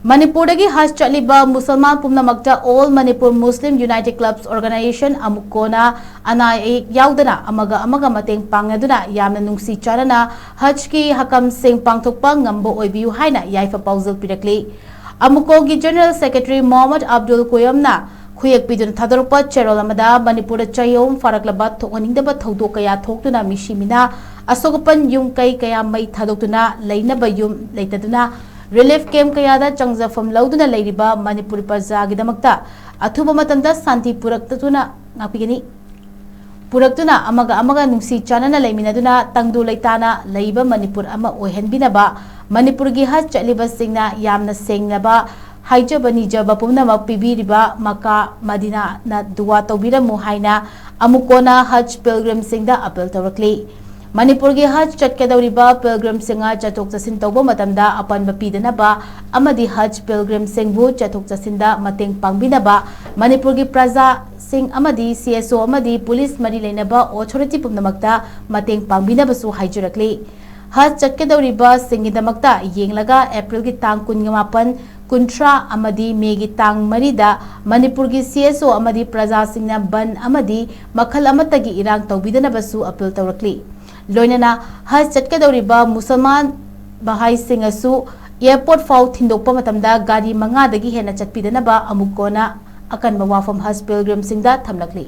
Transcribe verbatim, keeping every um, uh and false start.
ꯃꯅꯤꯄꯨꯔꯗꯒꯤ ꯍꯖ ꯆꯠꯂꯤꯕ ꯃꯨꯁꯜꯃꯥꯟ ꯄꯨꯝꯅꯃꯛꯇ All Manipur Muslim United Clubs Organization, ꯑꯃꯨꯛꯀꯣꯅ ꯑꯅꯥ ꯑꯌꯦꯛ ꯌꯥꯎꯗꯅ ꯑꯃꯒ ꯑꯃꯒ ꯃꯇꯦꯡ ꯄꯥꯡꯅꯗꯨꯅ ꯌꯥꯝꯅ ꯅꯨꯡꯁꯤ ꯆꯥꯟꯅꯅ ꯍꯖꯀꯤ ꯍꯀꯝꯁꯤꯡ ꯄꯥꯡꯊꯣꯛꯄ ꯉꯝꯕ ꯑꯣꯏꯕꯤꯌꯨ ꯍꯥꯏꯅ ꯌꯥꯏꯐ ꯄꯥꯎꯖꯦꯜ ꯄꯤꯔꯛꯂꯤ꯫ ꯑꯃꯨꯛꯀꯣꯒꯤ General Secretary ꯃꯣꯍꯝꯃꯗ ꯑꯕꯗꯨꯜ ꯀꯣꯌꯝꯅ ꯈꯨꯌꯦꯛ ꯄꯤꯗꯨꯅ ꯊꯥꯗꯣꯔꯛꯄ ꯆꯦꯔꯣꯜ ꯑꯃꯗ ꯃꯅꯤꯄꯨꯔꯗ ꯆꯍꯤ ꯑꯍꯨꯝ ꯐꯥꯔꯛꯂꯕ ꯊꯣꯛꯍꯟꯅꯤꯡꯗꯕ ꯊꯧꯗꯣꯛ ꯀꯌꯥ ꯊꯣꯛꯇꯨꯅ ꯃꯤꯁꯤ ꯃꯤꯅꯥ, ꯑꯁꯣꯛ ꯑꯄꯟ, ꯌꯨꯝ ꯀꯩ ꯀꯌꯥ ꯃꯩ ꯊꯥꯗꯣꯛꯇꯨꯅ ꯂꯩꯅꯕ ꯌꯨꯝ ꯂꯩꯇꯗꯨꯅ, relief camp ꯀꯌꯥꯗ ꯆꯪꯖꯐꯝ ꯂꯧꯗꯨꯅ ꯂꯩꯔꯤꯕ ꯃꯅꯤꯄꯨꯔ ꯄ꯭ꯔꯖꯥꯒꯤꯗꯃꯛꯇ ꯑꯊꯨꯕ ꯃꯇꯝꯗ ꯁꯥꯟꯇꯤ ꯄꯨꯔꯛꯇꯨꯅ ꯉꯥꯛꯄꯤꯒꯅꯤ꯫ ꯄꯨꯔꯛꯇꯨꯅ ꯑꯃꯒ ꯑꯃꯒ ꯅꯨꯡꯁꯤ ꯆꯥꯟꯅꯅ ꯂꯩꯃꯤꯟꯅꯗꯨꯅ ꯇꯪꯗꯨ ꯂꯩꯇꯥꯅ ꯂꯩꯕ ꯃꯅꯤꯄꯨꯔ ꯑꯃ ꯑꯣꯏꯍꯟꯕꯤꯅꯕ, ꯃꯅꯤꯄꯨꯔꯒꯤ ꯍꯖ ꯆꯠꯂꯤꯕꯁꯤꯡꯅ ꯌꯥꯝꯅ ꯁꯦꯡꯂꯕ ꯍꯥꯏꯖꯕ ꯅꯤꯖꯕ ꯄꯨꯝꯅꯃꯛ ꯄꯤꯕꯤꯔꯤꯕ ꯃꯀꯥ ꯃꯗꯤꯅꯥꯅ ꯗꯨꯋꯥ ꯇꯧꯕꯤꯔꯝꯃꯨ ꯍꯥꯏꯅ ꯑꯃꯨꯛꯀꯣꯅ ꯍꯖ pilgrimꯁꯤꯡꯗ ꯑꯄꯤꯜ ꯇꯧꯔꯛꯂꯤ꯫ ꯃꯅꯤꯄꯨꯔꯒꯤ ꯍꯖ ꯆꯠꯀꯗꯧꯔꯤꯕ pilgrimꯁꯤꯡꯅ ꯆꯠꯊꯣꯛ ꯆꯠꯁꯤꯟ ꯇꯧꯕ ꯃꯇꯝꯗ ꯑꯄꯟꯕ ꯄꯤꯗꯅꯕ ꯑꯃꯗꯤ ꯍꯖ pilgrimꯁꯤꯡꯕꯨ ꯆꯠꯊꯣꯛ ꯆꯠꯁꯤꯟꯗ ꯃꯇꯦꯡ ꯄꯥꯡꯕꯤꯅꯕ ꯃꯅꯤꯄꯨꯔꯒꯤ ꯄ꯭ꯔꯖꯥꯁꯤꯡ ꯑꯃꯗꯤ CSO ꯑꯃꯗꯤ ꯄꯨꯂꯤꯁ ꯃꯔꯤ ꯂꯩꯅꯕ authority ꯄꯨꯝꯅꯃꯛꯇ ꯃꯇꯦꯡ ꯄꯥꯡꯕꯤꯅꯕꯁꯨ ꯍꯥꯏꯖꯔꯛꯂꯤ꯫ ꯍꯖ ꯆꯠꯀꯗꯧꯔꯤꯕꯁꯤꯡꯒꯤꯗꯃꯛꯇ ꯌꯦꯡꯂꯒ ꯑꯦꯄ꯭ꯔꯤꯜꯒꯤ ꯇꯥꯡ ꯀꯨꯟꯃꯥꯄꯟ, ꯀꯨꯟꯊ꯭ꯔꯥ ꯑꯃꯗꯤ ꯃꯦꯒꯤ ꯇꯥꯡ ꯃꯔꯤꯗ ꯃꯅꯤꯄꯨꯔꯒꯤ CSO ꯑꯃꯗꯤ ꯄ꯭ꯔꯖꯥꯁꯤꯡꯅ ꯕꯟ ꯑꯃꯗꯤ ꯃꯈꯜ ꯑꯃꯠꯇꯒꯤ ꯏꯔꯥꯡ ꯇꯧꯕꯤꯗꯅꯕꯁꯨ ꯑꯄꯤꯜ ꯇꯧꯔꯛꯂꯤ꯫ ꯂꯣꯏꯅꯅ ꯍꯖ ꯆꯠꯀꯗꯧꯔꯤꯕ ꯃꯨꯁꯜꯃꯥꯟ ꯚꯍꯥꯏꯁꯤꯡꯅꯁꯨ airport ꯐꯥꯎ ꯊꯤꯟꯗꯣꯛꯄ ꯃꯇꯝꯗ ꯒꯥꯔꯤ ꯃꯉꯥꯗꯒꯤ ꯍꯦꯟꯅ ꯆꯠꯄꯤꯗꯅꯕ ꯑꯃꯨꯛꯀꯣꯅ ꯑꯀꯟꯕ ꯋꯥꯐꯝ ꯍꯖ pilgrimꯁꯤꯡꯗ ꯊꯝꯂꯛꯂꯤ꯫